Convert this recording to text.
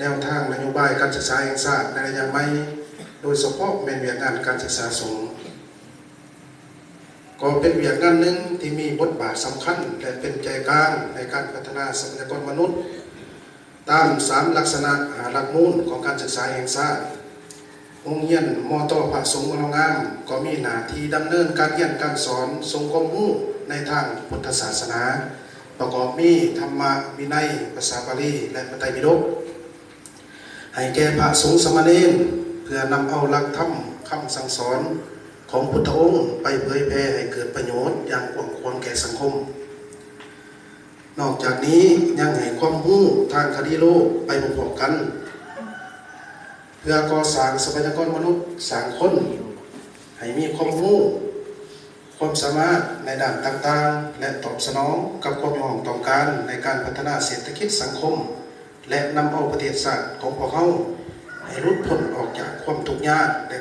ແນວທາງນະໂຍບາຍການສຶກສາແຫ່ງຊາດໃນໄລຍະໃໝ່, ໂດຍສະເພາະແມ່ນວຽກງານການສຶກສາສູງ. ກໍເປັນວຽກງານໜຶ່ງທີ່ມີບົດບາດສຳຄັນ ແລະ ເປັນໃຈກາງໃນການພັດທະນາຊັບພະຍາກອນມະນຸດ ຕາມສາມລັກສະນະ ຫ້າຫຼັກມູນຂອງການສຶກສາແຫ່ງຊາດ. ໂຮງຮຽນ ມຕ ພະສົງເມືອງເລົ່າງາມ ກໍມີໜ້າທີ່ດຳເນີນການຮຽນການສອນ, ສົ່ງຄວາມຮູ້ໃນທາງພຸດທະສາສະໜາ, ປະກອບມີທຳມະ, ວິໄນ, ພາສາບາລີ ແລະ ພະໄຕປິດົກ. ໃຫ້ແກ່ພະສົງສາມະເນນ ເພື່ອນຳເອົາຫຼັກທຳຄຳສັ່ງສອນຂອງພຸດທະອົງໄປເຜີຍແຜ່ໃຫ້ເກີດປະໂຫຍດຢ່າງກວ້າງຂວາງແກ່ສັງຄົມ. ນອກຈາກນີ້ຍັງໃຫ້ຄວາມຮູ້ທາງຄະດີໂລກໄປພ້ອມໆກັນ ເພື່ອກໍ່ສ້າງຊັບພະຍາກອນມະນຸດສ້າງຄົນໃຫ້ມີຄວາມຮູ້ ຄວາມສາມາດໃນດ້ານຕ່າງໆ ແລະ ຕອບສະໜອງກັບຄວາມຮຽກຮ້ອງຕ້ອງການໃນການພັດທະນາເສດຖະກິດສັງຄົມ ແລະ ນຳເອົາປະເທດຊາດຂອງພວກເຮົາໃຫ້ຫຼຸດພົ້ນອອກຈາກຄວາມທຸກຍາກ ແລະ